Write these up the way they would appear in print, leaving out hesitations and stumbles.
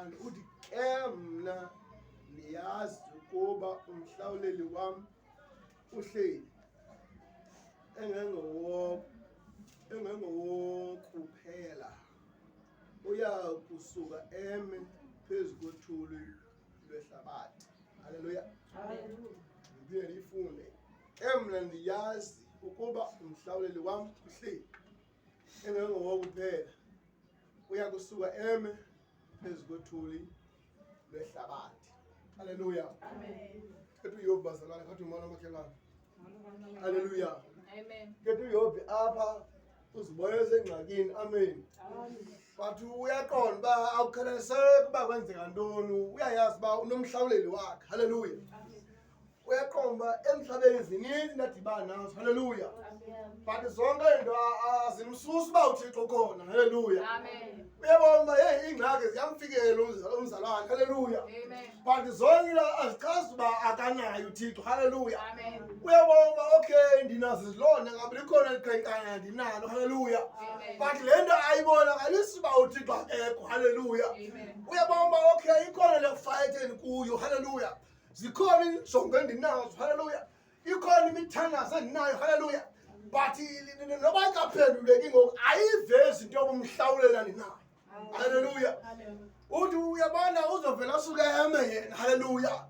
Abantu uthi ke mna ndiyazi ukuba umhlawuleli wam uhleli engengowokuphela uya kusuka eme phezu kothuli lwehlabathi. Haleluya. Ndiphinde ndiyifunde. Ke mna ndiyazi ukuba umhlawuleli wam uhleli engengowokuphela uya kusuka eme phezu kothuli lwehlabathi. Haleluya. Ethi uYobhi bazalwane, khathi umona makhelwane. Haleluya. Amen. Kethi uYobhi apha uzibona esengxakini. Amen. But uyaqonda uba akukhathaliseki uba kwenzeka ntoni, uyayazi uba unomhlawuleli wakhe. Haleluya. Uyaqonda uba emhlabeni zininzi into adibana nazo. Haleluya. But zonke into azimsusi uba uThixo ukhona. Haleluya. Amen. Uyabona uba heyi iingxaki ziyamfikela umzalwane. Haleluya. Amen. But zonke into azichazi uba akanayo uThixo. Haleluya. Amen. Uyabona uba okay ndinazo izilonda ngabe likhona liqhenkana ndinalo. Haleluya. Amen. But le nto ayibonakalisi uba uThixo akekho. Haleluya. Amen. Uyabona uba okay ikhona le fight endikuyo. Haleluya. Zikhona iinjongo endinazo. Haleluya. Ikhona imithandazo endinayo. Haleluya. But noba ikaphenduleki ngoku ayivezi into yoba umhlawulela ndinayo. Haleluya. Uthi uyabona uzovela asuke eme yena. Haleluya.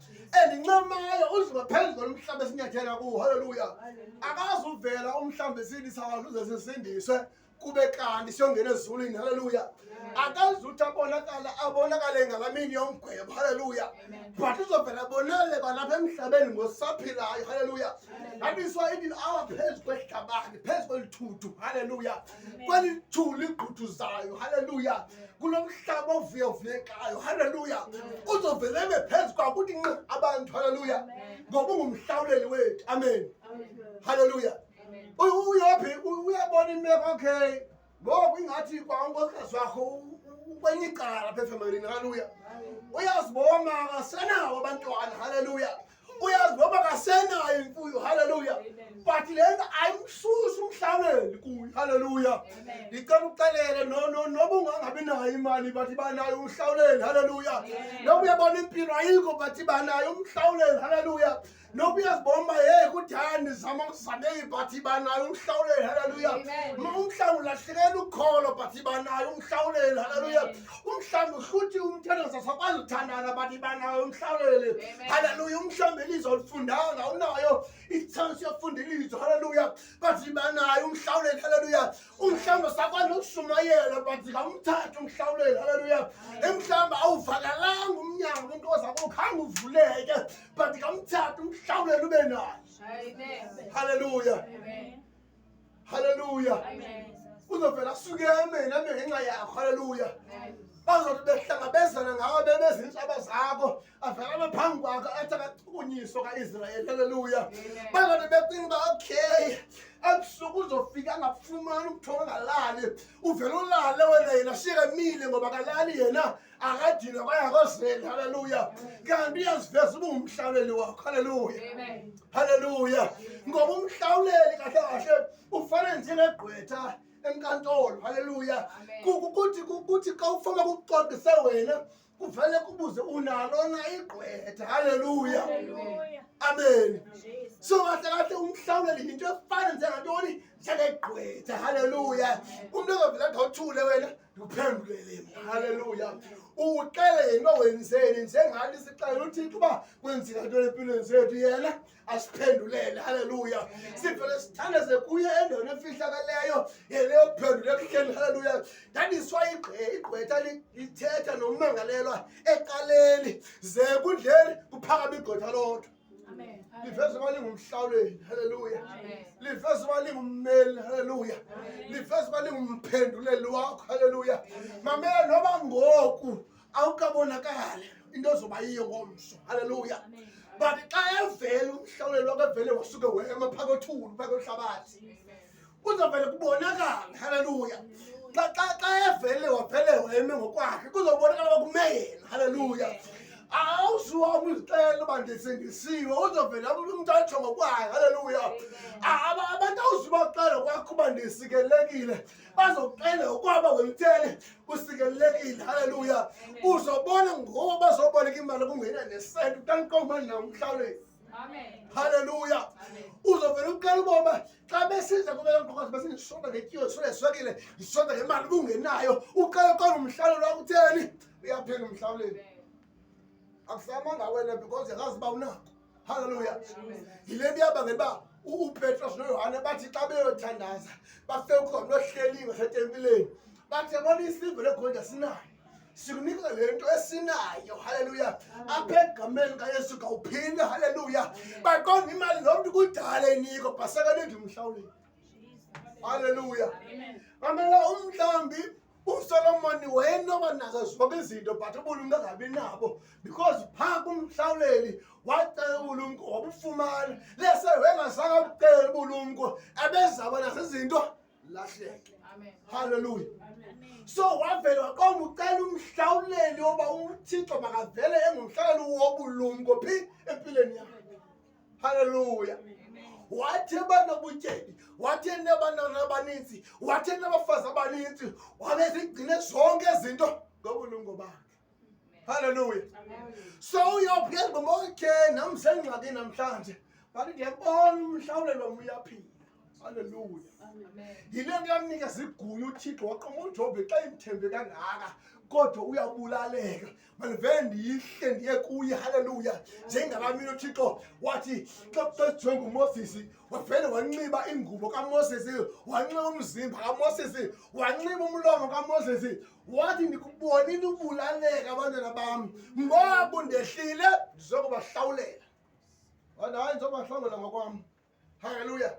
Endincamayo uzoba phezu kwalo mhlaba esinyathela kuwo. Haleluya. Akazuvela umhlamba esilisayo uze sisindiswe kube kanti siyongena ezulwini. Haleluya. Akazuthi abonakale ngalaa mini yomgwebo. Haleluya. But uzovela abonakale kwalapha emhlabeni ngosaphilayo. Haleluya. That is why ithi awa phezu kwehlabathi, phezu kwelithuthu. Haleluya. Kweli thuli ligquthuzayo. Haleluya. Kulo mhlaba ovuyavuyekayo. Haleluya. Uzovela eme phezu kwawo kuthi nqi abantu. Haleluya. Ngoba ungumhlawuleli wethu. Amen. Haleluya. UYobhi uyabona imeko okay. Ngoku ingathi kwa unkosikazi wakho ukwenye icala apha efemelini. Haleluya. Uyazibona akasenawo abantwana. Haleluya. Uyazibona akasenayo imfuyo. Haleluya. But le nto ayimsusi umhlawuleli kuyo. Haleluya. Ndicela uxelele noba ungangabi nayo imali but banayo umhlawuleli. Haleluya. Noba uyabona impilo ayikho but banayo umhlawuleli. Haleluya. Noba uyazibona uba hey kudala ndizama ukuzameki but banayo umhlawuleli. Haleluya. Umhlawumbi ulahlekela ukholo but banayo umhlawuleli. Haleluya. Umhlawumbi uhluthi umthandazo asakwazi uthandana but banayo umhlawuleli. Haleluya. Umhlawumbi ilizwi olifundanga unayo i-chance yofunda ilizwi. Haleluya. But banayo umhlawuleli. Haleluya. Umhlawumbi asakwazi nokushumayela but ngamthatha umhlawuleli. Haleluya. Umhlawumbi awuvakalanga umnyango umntu oza kukhange uvuleke but ngamthatha umhlawuleli ube naye. Amen. Haleluya. Amen. Haleluya. Amen. Uzovela asuke eme name ngenxa yakho. Haleluya. Amen. Bazothi behlangabezana ngawe bebezintshaba zakho avela abe phambi kwakho athi akachukunyiswa kaIsrayeli. Haleluya. Amen. Bazothi becinga uba okay ebusuku uzofika angafumani ubuthongo angalali, uvele ulale wena yena ashiyeke emile ngoba akalali yena akadinwa kwaye akozeli. Haleluya. Kanti uyaziveza uba ungumhlawuleli wakho. Haleluya. Amen. Haleluya. Ngoba umhlawuleli kahle kahle ufana njengegqwetha enkantolo. Haleluya. Amen. Kuthi xa ufama kuxoxise wena kuvele kubuze unalo na igqwetha. Haleluya. Amen. So kahle kahle umhlawuleli yinto efana njengantoni? Njengegqwetha. Haleluya. Umuntu ozovela athi awuthule wena ndikuphendulele mna. Haleluya. Uxele yena uba wenzeni njengathi sixelela uThixo uba kwenzeka ntoni empilweni zethu yena asiphendulele. Haleluya. Sivele sithandaze kuye endaweni efihlakeleyo yena yokuphendula ekuhleni. Haleluya. That is why igqwetha lithetha nommangalelwa ecaleni ze enkundleni kuphakame igqwetha lodwa. Amen. Liveza uba lingumhlawuleli. Haleluya. Amen. Liveza uba lingummeli. Haleluya. Liveza uba lingumphenduleli wakho. Haleluya. Mamela noba ngoku awukabonakali into ozoba yiyo ngomso. Haleluya. But xa evele umhlawuleli wakho evele wasuke wema phaa kothuli phaa kohlabathi kuzovele kubonakala. Haleluya. Xa evele wavele weme ngokwakhe kuzobonakala uba kume yena. Haleluya. uJesu wam uzixela uba ndisindisiwe, uzovela umntu atsho ngokwayo. Haleluya. Abantu awuzubaxela kwakho uba ndisikelelekile, bazoxela ngokwaba wemthele usikelelekile. Haleluya. Uzobona ngoba bazoboleka imali kungena nesenti, uqala nawo umhlawuleli. Haleluya. Uzovela uqala uboma xa besiza kube nqokazi besindishoda ngetyiwa, ndishoda ngeswekile, ndishoda ngemali kungenayo. Uqala uqala umhlawuleli wakho utheni? Uyaphila umhlawuleli. Akusamanga wena because yakazi uba unako. Haleluya. Yile nto yabangela uba uPetros noYohane bathi xa beyothandaza bafike kukhona ohleli ngasetempileni, bathi yabona isiliva legolide asinayo, sikunika le nto esinayo. Haleluya. Apha egameni kaYesu kawuphinde. Haleluya. Baqonda imali lo mntu kudala enikwa bhasekalindi umhlawuleli. Haleluya. Mamela, umhlambi uSolomoni wayenoba nazo zonke izinto, but ubulumko angabi nabo, because phaa kumhlawuleli wacela ubulumko wabufumana. Lese wayengazange abucele ubulumko, ebezaba nazo izinto lahleke. Haleluya. So wavele waqonda ucela umhlawuleli woba uThixo makavele engumhlawuleli wobulumko phi empilweni yakhe. Haleluya. Wathi banobutyebi, wathi nabantwana abaninzi, wathi nabafazi abaninzi, wabe zigcine zonke izinto ngobulumko bakhe. Haleluya. So uyawuphela ngoba okay, nam sengxakini namhlanje, but ndiyabona umhlawuleli wam uyaphila. Haleluya. Yile nto yamnika igunya uThixo, waqoma uJobe xa imthembe kangaka kodwa uyabulaleka, mandivele ndiyihle ndiye kuye. Haleluya. Njengalaa uThixo wathi xa xa nguMoses, wavele wanxiba ingubo kaMoses, wanxiba umzimba kaMoses, wanxiba umlomo kaMoses, wathi ndikubonile ubulaleka abantwana bam, ngoku ndehlile ndizokubahlawulela. Wathi hayi, ndizobahlawulela ngokwam. Haleluya.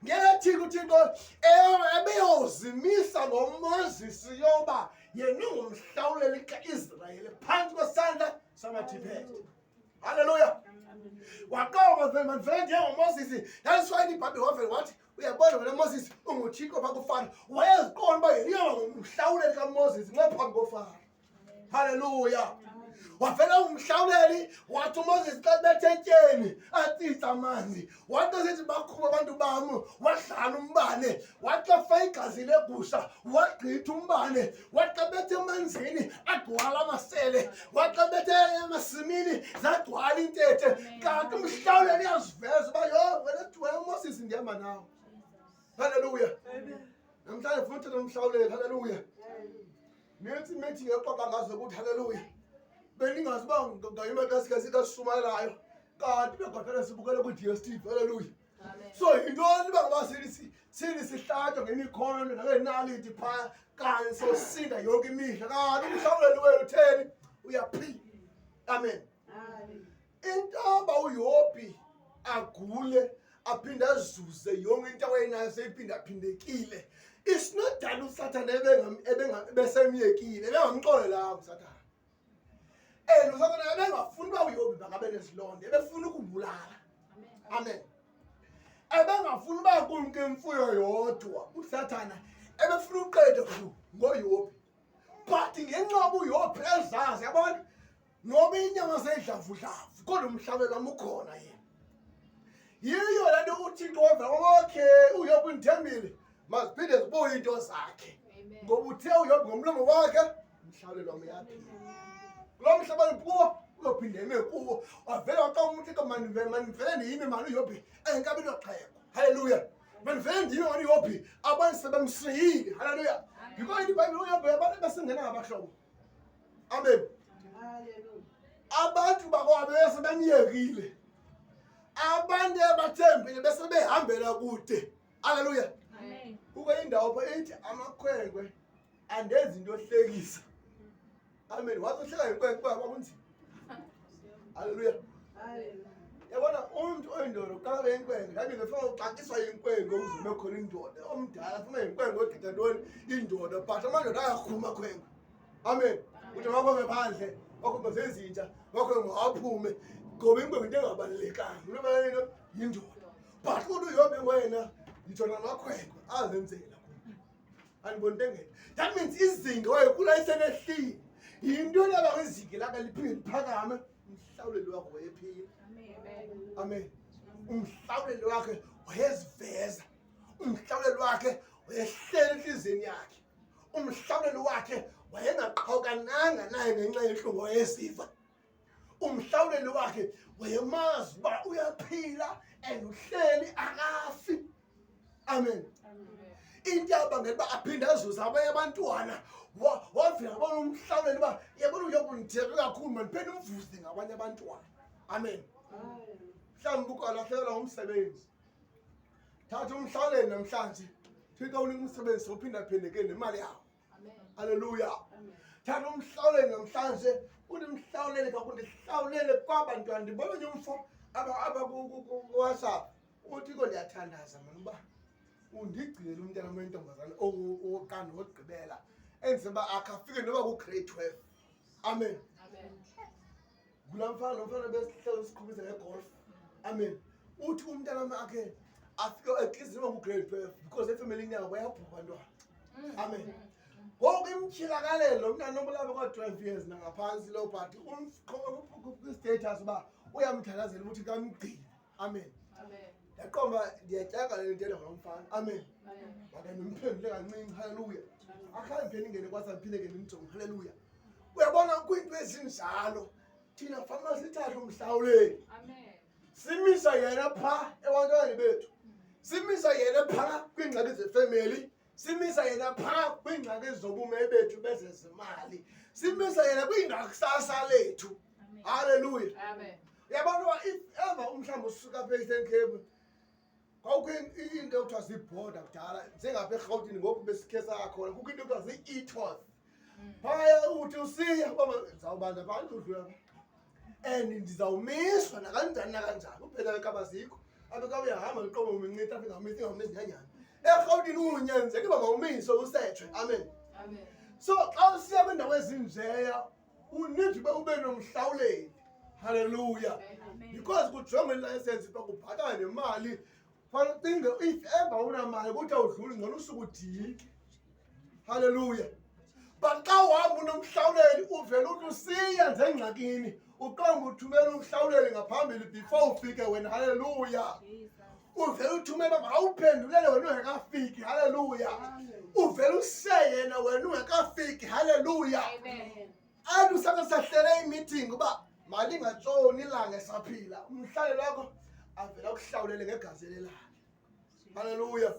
Ngeke uThixo ebeyozimisa ngoMoses yoba yena ungumhlawuleli kaIsrayeli phantsi kwesandla samaJiphethe. Haleluya. Waqoma vele mandivele njengoMoses. That's why iBhayibhile wavele wathi uyabona wena Moses unguThixo phaa kuFaro. Wayeziqonda uba yena uyaba ngumhlawuleli kaMoses nxa phambi koFaro. Haleluya. Wavela umhlawuleli, wathi uMoses xa bethe etyeni atsitsa amanzi, wathi sithi bakhuba abantu bam, wadlala umbane, wathi xa fa igazi legusha wagqitha umbane, wathi xa bethe emanzini agcwala amasele, wathi xa bethe emasimini zagcwala intethe. Kanti umhlawuleli uyaziveza uba yho wena wena Moses ndihamba nawe. Haleluya. Namhlanje funa uthetha umhlawuleli. Haleluya. Nintsi imeeting exoxa ngazo ukuthi haleluya, bendingazi uba ngayima xa sishumayelayo, kanti begodlele sibukele kwi-DStv. Haleluya. So yintoni uba ngaba sithi sihlatywa ngemikhonto nangeenaliti phaya, kanti sosinda yonke imihla, kanti umhlawuleli wenu utheni? Uyaphila. Amen. Intoba uYobhi agule aphinde azuze yonke into awayenayo seyiphindaphindekile, isinodala uSathane ebesemyekile, ebengamxolelanga uSathane. And uSathane ebengafuni uba uYobhi bakabe nezilonda, ebefuna ukubulala. Amen. Ebengafuni uba kumke imfuyo yodwa, uSathana ebefuna uqede ngoYobhi, but ngenxa yoba uYobhi ezazi, yabona, noba inyama seyidlavudlavu kodwa umhlawuleli wam ukhona yena. Yiyo le nto uThixo wavela, okay, uYobhi undithembile, maziphinde zibuye iinto zakhe, ngoba uthe uYobhi ngomlomo wakhe umhlawuleli wam uyaphila, kulo mhlaba ndikuwo uyophinde eme kuwo. Wavele waxa uThixo mandivele ndiyime mani uYobhi enkabi noxhego. Halleluya. Mandivele ndiyime mani uYobhi, abantu sebemsiyile. Halleluya. Because iBhayibhile uYobhi abantu besingena ngabahlobo. Amen. Abantu bakwabo besebemyekile, abantu abathembile besebehambela kude. Halleluya. Kukho indawo pha ithi amakhwenkwe andenzi into yohlekisa. Amen. Wathi uhleka yinkwenkwe kwakunzima. Halleluya. Yabona umntu oyindoda uqala abe yinkwenkwe, ndabe ngifuna uxatyiswa yinkwenkwe ukuze ube khona indoda. Omdala funa yinkwenkwe ogida ntoni indoda, but amadoda ayakhuma khwenkwe. Amen. Uthi makhwenkwe phandle, makhwenkwe zezinja, makhwenkwe aphume, ngoba inkwenkwe into engabalulekanga, into ebalulekile yindoda. But kodwa uYobe wena nditsho namakhwenkwe azenzela kuyo, andiboni into engena. That means izinga wayekhula isenehlile. Yintoni yaba izinga lakhe liphinde liphakame? wakhe wayephila. Amen. Umhlawuleli wakhe wayeziveza, umhlawuleli wakhe wayehleli entliziyweni yakhe, umhlawuleli wakhe wayengaqhawukananga naye ngenxa yentlungu wayeziva. Umhlawuleli wakhe wayemazi uba uyaphila and uhleli akafi. Amen. Into yabangela uba aphinde azuze abanye abantwana, wavela wabona umhlawuleli uba yabona uyokunditheka kakhulu, mandiphinde umvuze ngabanye abantwana. Amen. Mhlawumbi ukwalahlekelwa ngumsebenzi, thatha umhlawuleli namhlanje, Thixo unika umsebenzi sophindaphindeke nemali yawo. Halleluya. Thatha umhlawuleli namhlanje, uthi mhlawuleli kakundihlawulele kwabantwana. Ndibona nje umfo apha kuWhatsApp, uthi ko ndiyathandaza mani uba undigcinele umntana wentombazana owokuqala nowokugqibela, enze uba akhe afike noba ku-grade 12. Amen. Ngulaa mfana, lo mfana besihlala siqhubisa ngegolf. Amen. Uthi umntana wam akhe afike at least noba ngu-grade 12, because efemelini yabo bayabhubha abantwana. Amen. Ngoku imtyhilakalelo lo mntana nobulapha kwa-12 years nangaphantsi lo, but kwi-status uba uyamthandazela ukuthi kamgcine. Amen. Ndaqomba ndiyatyaka le nto ngalo mfana. Amen. Make ndimphendule kancinci. Halleluya. Akhange ndiphinde ingene kwasa, ndiphinde ke ndimjonge. Halleluya. Uyabona, kwiinto ezinjalo thina fanele sithathe umhlawuleli, simisa yena phaa ebantwaneni bethu, simisa yena phaa kwiingxaki zefemeli, simisa yena phaa kwiingxaki zobume bethu bezezimali, simisa yena kwingakusasa lethu. Halleluya. Uyabona uba if ever umhlawumbi usuka apha e-Eastern Cape, kwakukho into ekuthiwa ziibhoda kudala, njengapha eRhawutini ngoku besikhe sakhona, kukho into ekuthiwa zii-e-tolls phaya. Uthi usiya uba ndizawubanza phaa, ndizodlula phaa and ndizawumiswa nakanjani nakanjani, uphela kaba zikho apha ka uyahamba uqobo umincitha apha, ingamisi ingamisi nyanyana. ERhawutini unyanzeleke uba mawumiswe usetshwe. Amen. So xa usiya kwiindawo ezinjeya, u-need ube ube nomhlawuleli. Halleluya. Because kujongwe ilayisensi uba kubhatala nemali, fanele ucinge if ever unamali kuthi awudluli, ngcono usuke udike. Halleluya. But xa uhamba unomhlawuleli, uvele uthi usiya nje engxakini, uqonga uthumela umhlawuleli ngaphambili before ufike wena. Halleluya. Uvele uthumela uba awuphendulele wena ungekafiki. Halleluya. Uvele use yena wena ungekafiki. Halleluya. Athi usake sahlele imeeting uba malingatshoni ilanga esaphila, umhlaleli wakho avela akuhlawulele ngegazi elelakhe. Halleluya.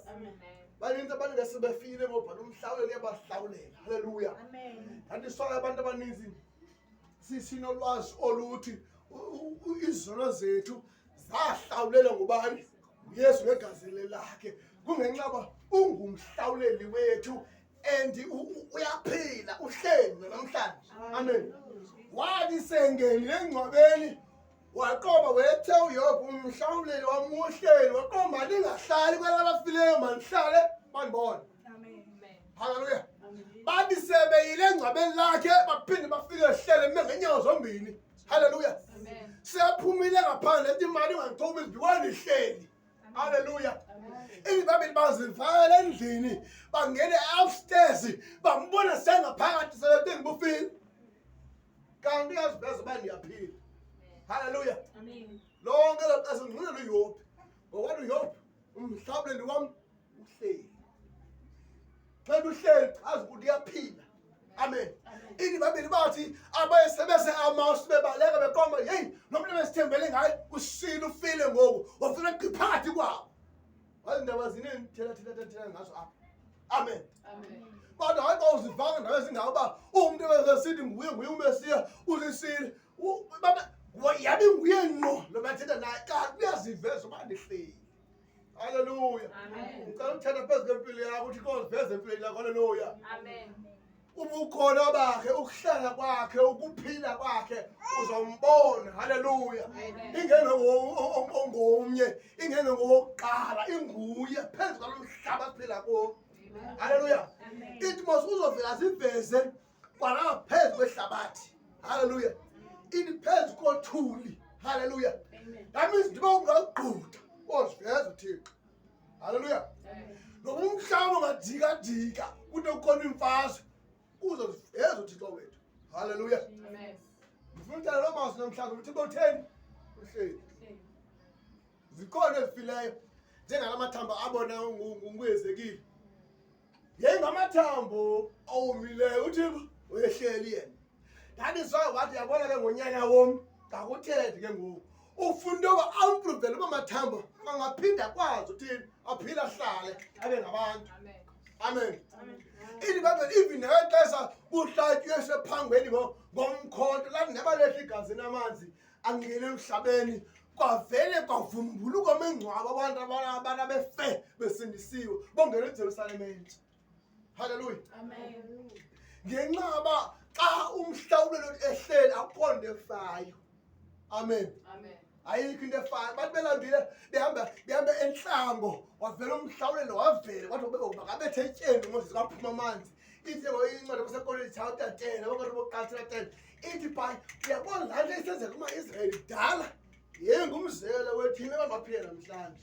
Baninzi abantu ngesebefile ngoba umhlawuleli uyabahlawulela. Halleluya. Kanti sonke abantu abaninzi sinolwazi oluthi izono zethu zahlawulelwa ngubani? NguYesu ngegazi lakhe. Kungenxa uba ungumhlawuleli wethu and uyaphila, uhleli namhlanje. Amen. Wathi sengenile engcwabeni, waqoba wethe uYobhi, umhlawuleli wam uhleli, waqomba ningahlali kwelabafileyo, manihlale bandibone. Halleluya. Bathi sebeyile engcwabeni lakhe, baphinde bafike hlele me ngeenyawo zombini. Halleluya. Seyaphumile ngaphandle, ethi imali ingandithobisi because ndihleli. Halleluya. Ibabili bazivala endlini, bangene upstairs, bambona sengaphakathi, sebecinga ubufile, kanti uyaziveza uba ndiyaphila. Halleluya. Lonke elo xesha ungqinela uYobhi, ngokwani uYobhi, umhlawuleli wam uhleli. Xa uhleli, chaza ukuthi uyaphila. Amen. Ini babili bathi abaye sebese amasu bebaleka, beqomba, heyi, lo muntu ebesithembele ngaye usile, ufile ngoku, wafuna gqiphakathi kwabo. Wazi ndaba ziningi thela thela thela thela ngazo apha. Amen. Kodwa hayi, xa uzivanga ndawo ezingako uba umntu ebezesithi nguye nguye umesiya uzisile, yabe nguye ngqo lo bathetha naye, kanti uyaziveza uba ndihleli. Halleluya. Ngicela ukuthetha phezu kwempilo yakho, uthi koziveza empilweni yakho. Halleluya. Ubukhona bakhe, ukuhlala kwakhe, ukuphila kwakhe, uzombona. Halleluya. Ingene ongomnye, ingene ngowokuqala, inguye phezu kwalo mhlaba siphila kuwo. Halleluya. Ithi mos uzovela ziveze kwalapha phezu kwehlabathi. Halleluya. Ithi phezu kothuli. Halleluya. That means ndiba ungagqutha oziveza uThixo. Halleluya. Noba umhlaba ungajikajika, kude kukhona imfazwe, uzoziveza uThixo wethu. Halleluya. Ndifuna uthala loo mazwi namhlanje ukuthi utheni? Uhleli. Zikhona ezifileyo njengala mathambo abona nguHezekile. Yayingamathambo awomileyo uThixo uyehleli yena. That is why wathi yabona ke ngonyana wom ngakuthethe ke ngoku. Ufuna into yoba ampruvele uba mathambo angaphinda akwazi uthini aphile ahlale abe ngabantu. Amen. Ithi iBhayibhile even nexesha kuhlatywe esephangweni ngomkhonto lathi neba lehla igazi namanzi angene emhlabeni kwavele kwavumbuluka amingcwabo abantu abantu abefe besindisiwe bongena eJerusalem entsha. Haleluya. Amen. Ngenxa yoba xa umhlawulelo ehleli akukho nto efayo. Amen. Amen. Ayikho into efayo. Bathi belambile behamba behamba entlango wavela umhlawulelo wavela kwathi makabethe etyeni uMoses kwaphuma amanzi. Ithi ke incwadi yabaseKorinte chapter 10 abaKorinte bokuqala chapter 10 ithi bhayi uyabona laa nto isenzeka kumaIsrayeli kudala yengumzekelo wethina abantu baphila namhlanje.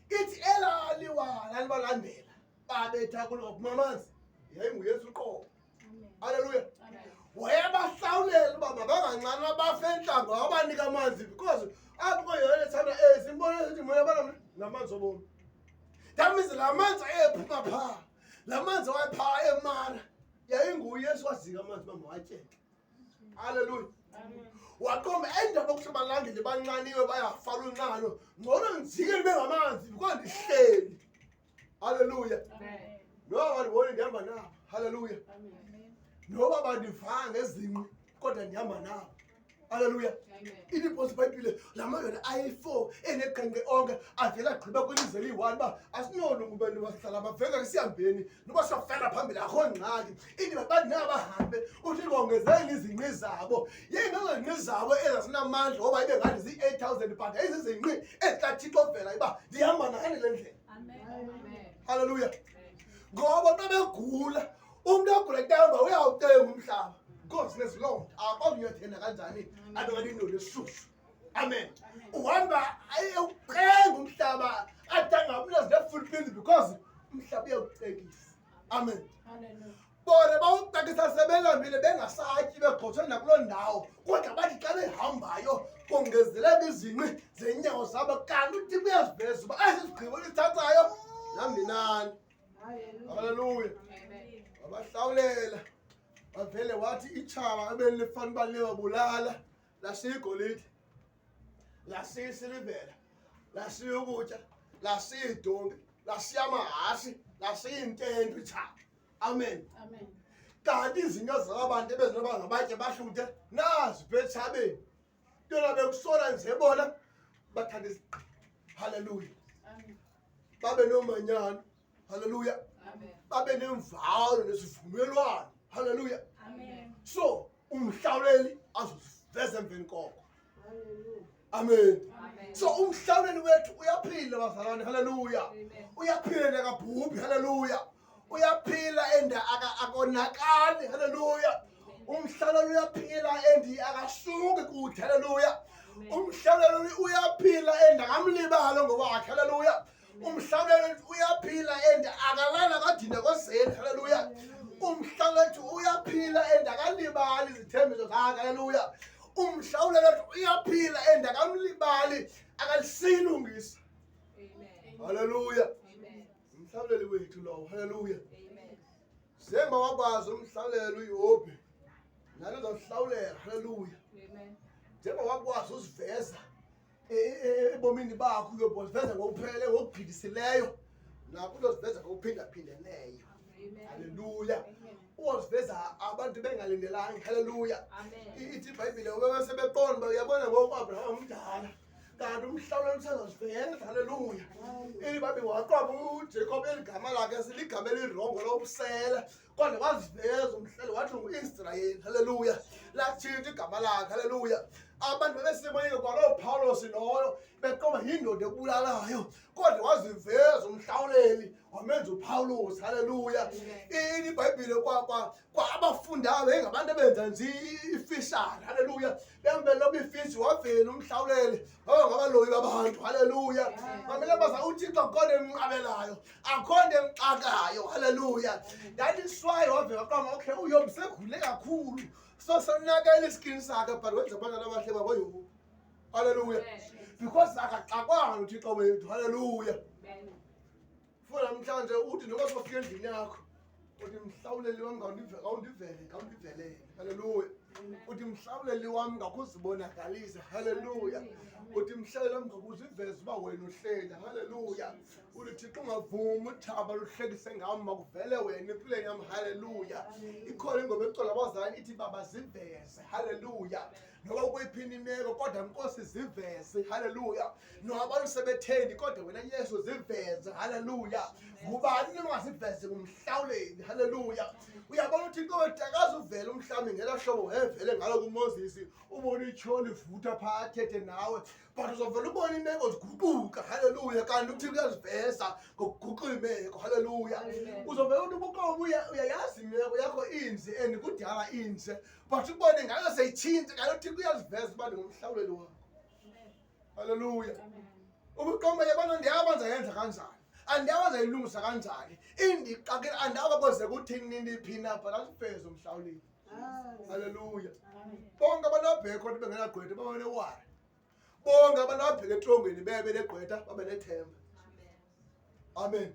Ithi elaa liwa lalibalandela babetha kulo kwaphuma amanzi yayinguYesu uqobo. Haleluya. Wayebahlawulela uba mabangancani abafe entlango wabanika amanzi because apho koYohane chapter 8 simbona sithi moya bana ngamanzi obomi. That means la manzi ayephuma phaa, la manzi awayephaa eMara yayinguYesu wazika amanzi uba mawatyeke. Haleluya. Waqomba endaba yokuthi abalandeli bancaniwe bayafa lunxano ngcono ndijike ndibe ngamanzi because ndihleli. Haleluya. Noba bandiboni ndihamba nabo. Haleluya. Noba bandivanga ngezinqi kodwa ndihamba nabo. Haleluya. Ithi ibhosi iBhayibhile la madoda ayi-4 eneqhenqe onke avela agqiba kwilizwe eliyi-1 uba asinolungu bantu basihlala bavela ke sihambeni noba siyofela phambili akho ngxaki. Ithi bathi nabahambe uthi kongezelela izinqi zabo. Yeyingezo zinqi zabo ezasinamandla ngoba ibe ngathi zii-8,000 but yayizizinqi ezikaThixo vela uba ndihamba nani le ndlela. Haleluya. Ngoba xa begula umntu ogula intamba uyawucenga umhlaba because nezilonda akwazi uyothenda kanjani abe kanti indoda eshushu. Amen. Uhamba ayewucenga umhlaba ade angabi nazinefulpili because umhlaba uyawucekisa. Amen. Bona bawucekisa sebelambile bengasatyi begxothwe nakuloo ndawo kodwa bathi xa behambayo kongezeleka izinqi zenyawo zabo kanti uThixo uyaziveza uba esi sigqibo lisithathayo nam ndinani. Haleluya. Wabahlawulela wavele wathi itshaba ebelifana uba liyobulala lashiya igolide lashiya isilivela lashiya ukutya lashiya iidonki lashiya amahashe lashiya iintente itshaba. Amen. Amen. Kanti izinto zaba bantu ebezinoba ngabatye bahluthe nazi phetshabeni. Yona bekusola nje bona bathanda isigqi. Haleluya. Amen. Babe nomanyano. Haleluya. Amen. Babe nemvalo nesivumelwano. Haleluya. Amen. So umhlawuleli azosiveza emveni koko. Amen. Amen. So umhlawuleli wethu uyaphila bazalwane. Haleluya. Amen. Uyaphila akabhubhi. Haleluya. Uyaphila and akonakali. Haleluya. Umhlawuleli uyaphila and akasuki kude. Haleluya. Umhlawuleli uyaphila and akamlibali ngowakhe. Haleluya. Umhlawuleli uyaphila and akalala kadine kozeni. Haleluya. Umhlawuleli uyaphila and akalibali izithembiso zakhe. Haleluya. Umhlawuleli uyaphila and akamlibali akalisilungisa. Amen. Haleluya. Amen. Umhlawuleli wethu lowo. Haleluya. Amen. Njengoba wakwazi umhlawuleli uYobhi nalo uzawuhlawulela. Haleluya. Amen. Njengoba wakwazi uziveza ebomini bakho uYobhi waziveza ngokupheleleyo ngokugqithisileyo nako uzoziveza ngokuphindaphindeneyo. Amen. Haleluya. Amen. Uzoziveza abantu bengalindelanga. Haleluya. Amen. Ithi iBhayibhile besebeqonda uba uyabona ngoku uAbraham mdala kanti umhlawuleli usezoziveza. Haleluya. Ithi iBhayibhile waqwaba uJacob eli gama lakhe siligama elirongo lobusela kodwa waziveza umhleli wathi nguIsrayeli. Haleluya. Latshintsha igama lakhe. Haleluya. Abantu bebeseboyika kwaloo Pawulos loyo beqomba yindoda ebulalayo kodwa waziveza umhlawuleli wamenza uPawulos. Haleluya. Ithi iBhayibhile kwa abafundayo yayingabantu abenza nje ifishari. Haleluya. Bembe loba ifishi wavela umhlawuleli waba ngabaloyi babantu. Haleluya. Mamela baza uThixo akho nto emnqabelayo, akho nto emxakayo. Haleluya. That is why wavela qoma okay uYobi segule kakhulu. So sonakele iskin sakhe but wenza abantwana abahle babo yho. Hallelujah. Because akaxakwanga noThixo wethu. Hallelujah. Funa namhlanje uthi noba sofika endlini yakho uthi mhlawuleli wam ngawundivele ngawundivelele. Hallelujah. Uthi mhlawuleli wam ngakuzibonakalisa. Hallelujah. Uthi mhlawuleli wam ngakuziveza uba wena uhleli. Hallelujah. Uthi Thixo ungavumi uthaba luhlekise ngam makuvele wena empilweni yam. Hallelujah. Ikhona ingoma ecula abazali ithi baba ziveze. Hallelujah. Noba ukwephini imeko kodwa Nkosi ziveze. Hallelujah. Noba abantu sebetheni kodwa wena Yesu ziveze. Hallelujah. Ngubani noma ungaziveze ngumhlawuleli. Hallelujah. Uyabona uthi inkosi akazuvela umhlawumbi ngela hlobo wevele ngalo kuMoses ubone ityholi ivutha phaa athethe nawe but uzovela ubone imeko ziguquka. Hallelujah. Kanti uThixo uyaziveza ngokuguqula imeko. Hallelujah. Uzovela uthi ubuqobo uyayazi imeko yakho inje and kudala inje but ubone ngayo seyitshintshe kanti uThixo uyaziveza uba ndingumhlawuleli wakho. Hallelujah. Ubuqomba yabona ndiyaba ndizayenza kanjani, andiyaba ndizayilungisa kanjani, indixakile andaba koze kuthini ndiphi na but asiveze umhlawuleli. Hallelujah. Bonke abantu ababheke kodwa bengenagqwetha babe newari. Bonke abantu ababheke etrongweni bebe negqwetha babe nethemba. Amen.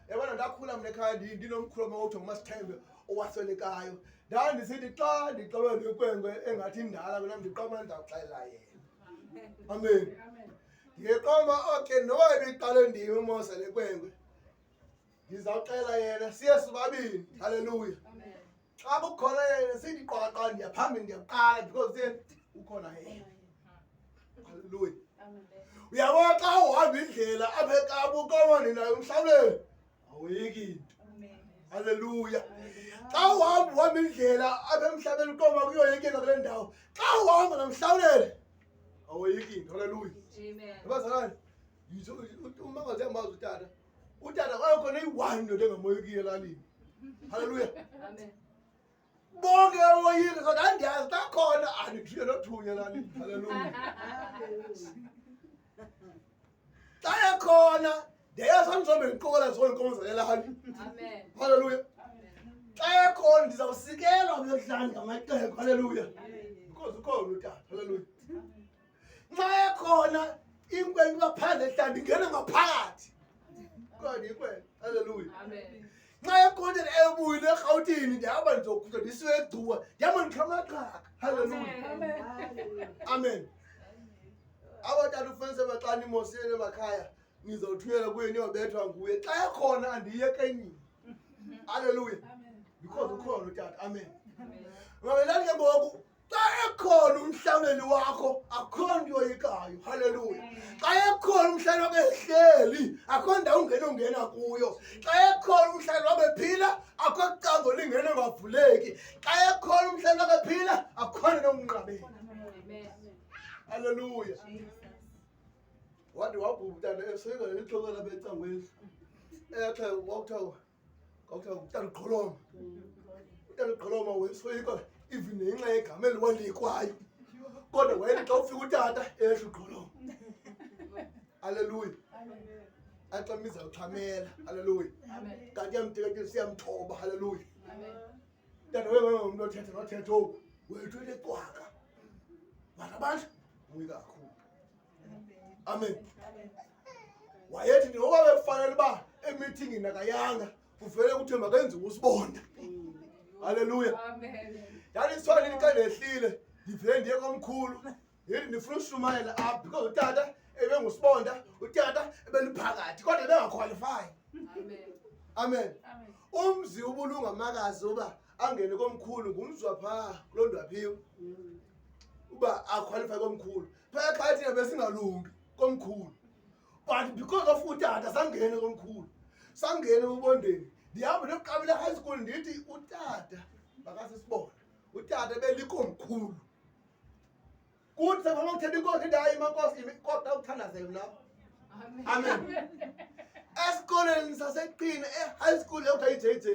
Yabona ndakhula mna ekhaya ndinomkhulu wam okuthiwa nguMasithembe owaswelekayo. Ndandisithi xa ndixabene nenkwenkwe engathi indala kunam ndiqoma ndizawuxelela yena. Amen. Ndiqoma okay noba ibiqale ndim uMose le nkwenkwe ndizawuxelela yena siye sobabini. Hallelujah. Xa kukhona yena sithi qwaqa ndiyaphambili ndiyaqala because yena ukhona yena. Hallelujah. Uyabona xa uhamba indlela apha eKapa uqoma ndinayo umhlawuleli awoyiki into. Hallelujah. Xa uhamba uhamba indlela apha emhlabeni uqoma kuyoyikeka kule ndawo. Xa uhamba nomhlawuleli awoyiki into. Hallelujah. Abazalwane, uma ngaze mazi utata. Utata kwayekhona iyi-one indoda engamoyikiyo elalini. Hallelujah. Bonke bamoyika kodwa andiyazi xa khona andithunywa nothunywa elalini. Hallelujah. Xa ekhona ndiyayazi andizobe ndiqokelela zonke iinkomo zalelali. Hallelujah. Xa ekhona ndizawusikelwa kuyodlala ngamaxhego. Hallelujah. Because ukhona utata. Hallelujah. Nxa ekhona inkwenkwe iba phandle ehlandi ingena ngaphakathi. Kodwa inkwenkwe. Hallelujah. Nxa ekhona ebuyile eRhawutini ndihamba ndizokhutshwa ndisiwe eGcuwa ndihamba ndikhamaqhaka. Hallelujah. Amen. Abatata ufanise xa nimosile emakhaya nizawuthunyelwa kuye niyobethwa nguye. Xa ekhona andiyekenini. Hallelujah. Because ukhona utata. Amen. Mamelani ke ngoku xa ekhona umhlawuleli wakho akho nto yoyikayo. Hallelujah. Xa ekhona umhlawuleli wakho ehleli akho ndawo ungena ungena kuyo. Xa ekhona umhlawuleli wakho ephila akho cango lingena ungavuleki. Xa ekhona umhlawuleli wakho ephila akho nto nomnqabela. Hallelujah. Wathi wabhubha utata esoyika leli xhego lapha ecangweni. Exhego kwakuthiwa utata uGqoloma. Utata uGqoloma wayesoyika even ngenxa yegama eliwanikwayo. Kodwa wayethi xa ufika utata ehla uGqoloma. Hallelujah. Axa imiza uxhamela. Hallelujah. Kanti iyamteketisa siyamthoba. Hallelujah. Tata wayengumntu othetha nothetha oku. Wethu into ecwaka. But abantu moyika kakhulu. Amen. Wayethi noba bekufanele uba emithingini akayanga kuvele kuthiwe makenziwe usibonda. Hallelujah. Ndandisithwala xa ndehlile ndivele ndiye komkhulu ndithi ndifuna ushumayela apha because utata ebengusibonda utata ebeliphakathi kodwa ebengakhwalifayi. Amen. Umzi ubulunga makazi uba angene komkhulu ngumzi waphaa kuloo ndwaphiwe uba akhwalifaye komkhulu. Phaya ekhaya thina besingalungi komkhulu but because of utata sangene komkhulu sangene ebubondeni. Ndihamba ndiyoqabela high school ndithi utata makasisibona utata belikomkhulu. Kuthi sekufana kuthetha inkosi ndithi hayi mankosi kodwa uthandazele mna. Amen. Esikoleni saseQina e-high school ekuthiwa yi-JJ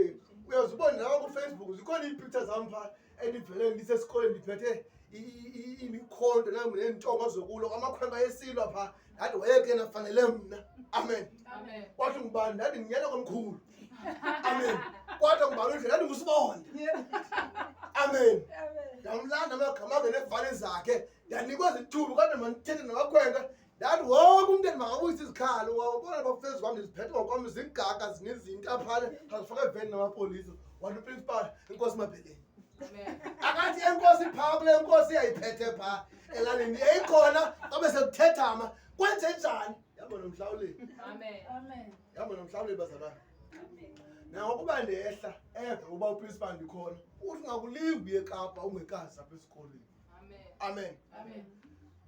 uyazibona nawe kuFacebook zikhona ii-pictures zam phaa endivele ndisesikoleni ndiphethe imikhonto neentonga zokulwa amakhwenkwe ayesilwa phaa ndathi wayeke nafanele mna. Amen. Kwathi ngubani ndathi ndinyana komkhulu. Amen. Kwathi ngubani undlela ndathi ngusibonda. Amen. Ndamlanda amagama akhe neefani zakhe, ndanikwa zithubi kodwa mandithethe namakhwenkwe. Ndathi wonke umntu endibangabuyisa izikhalo, wabona bafezi kwam ndiziphethe ngokwam zigaga zinezinto aphana, azifake eveni namapolisa. Wathi uprincipal, inkosi Mabheleni. Akathi enkosi phaa kule nkosi yayiphethe phaa elalini yayikhona abe sekuthethama kwenze njani. Yabo nomhlawuleli. Amen. Yabo nomhlawuleli bazalwane. Nangokuba ndehla eve uba uprincipal ndikhona, uthi ungakulingi uye eKapa ungekazi apha esikolweni. Amen. Amen.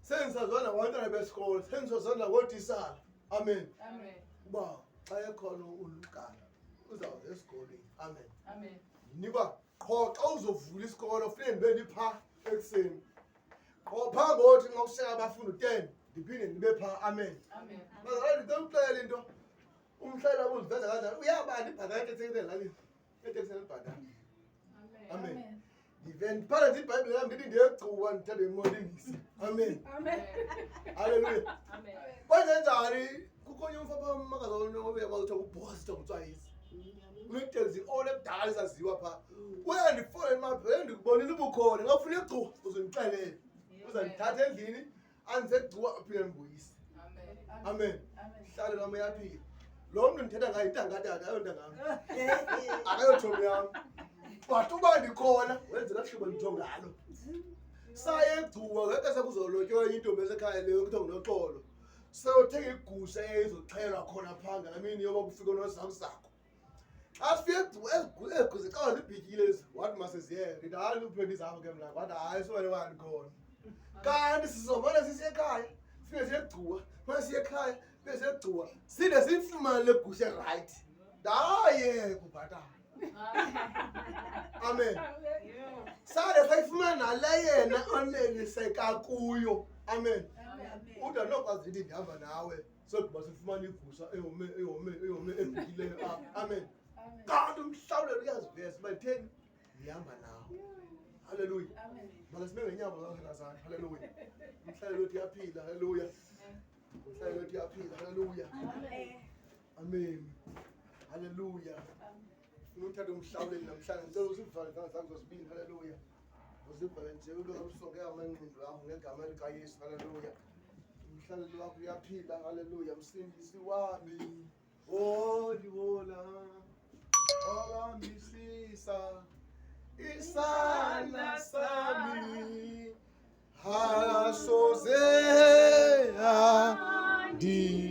Sendisazona ngabantwana besikolo, sendisazona ngootisala. Amen. Amen. Uba xa ekhona ulugala uzawuza esikolweni. Amen. Amen. Ndinikwa qho xa uzovula isikolo funeke ndibe ndipha ekuseni. Qho phaa ngothi nxa kushaya abafundi u-10 ndiphinde ndibe phaa. Amen. Amen. Bazalwane, ndicela ukuxelela into. Umhlali ubuziveza kanjani? Uyabani ibhatala eteksini elalini? Eteksini elibhatala. Amen. Ndive ndiphala nje iBhayibhile yam ndithi ndiyegcuwa ndithande imolingisi. Amen. Amen. Haleluya. Amen. Kwenze njani? Kukho onye umfo apha umakazi kwakuthiwa nguBhosi, kuthiwa nguTswayisi. Uneteksi ole kudala isaziwa phaa. Uyandifowunela mabhele ndikubonile ubukhona. Xa ufuna egcuwa uzondixelele. Uzandithatha endlini andise egcuwa aphinde andibuyise. Amen. Amen. Hlale lam uyaphila. Lo mntu ndithetha ngaye yintanga tata, ayontanga yam. Akayotshomi yam. But uba ndikhona wenzela hlobo nditsho ngalo. Saye egcuwa ngexesha kuzolotyolwa intombi esekhaya leyo kuthiwa nguNoxolo. Seyothenga igusha eyayizoxhelwa khona phaa ngalaa mini yoba kufike nozakuzaku. Xa sifika egcuwa ezi gusha xa zibhityile ezi, wathi masiziyeke. Ndithi hayi uphe ndizapha ke mna. Wathi hayi sowele wandikhona. Kanti sizobona sisiya ekhaya, sifike siye egcuwa, mane siye ekhaya, sifike siye egcuwa, side siyifumane le gusha erayithi. Ndayeka ubhatala. Amen. Sade sayifumana nale yena oneliseka kuyo. Amen. Uthi andinokwazi ndithi ndihamba nawe sogqiba sifumane igusha eyome eyome eyome ebhityileyo apha. Amen. Kanti umhlawulelo uyaziveza uba nditheni ndihamba nawe. Haleluya. Make sime ngenyawo zakazana. Haleluya. Umhlawulelo uthi uyaphila. Haleluya. Umhlawulelo uthi uyaphila. Haleluya. Amen. Haleluya. Ufuna uthathe umhlawuleli namhlanje, ndicela uzivale izandla zakho zozibini. Haleluya. Uzivale nje ube usonke amanqindi wakho ngegama likaYesu. Haleluya. Umhlawuleli wakho uyaphila. Haleluya. Msindisi wami. Oh.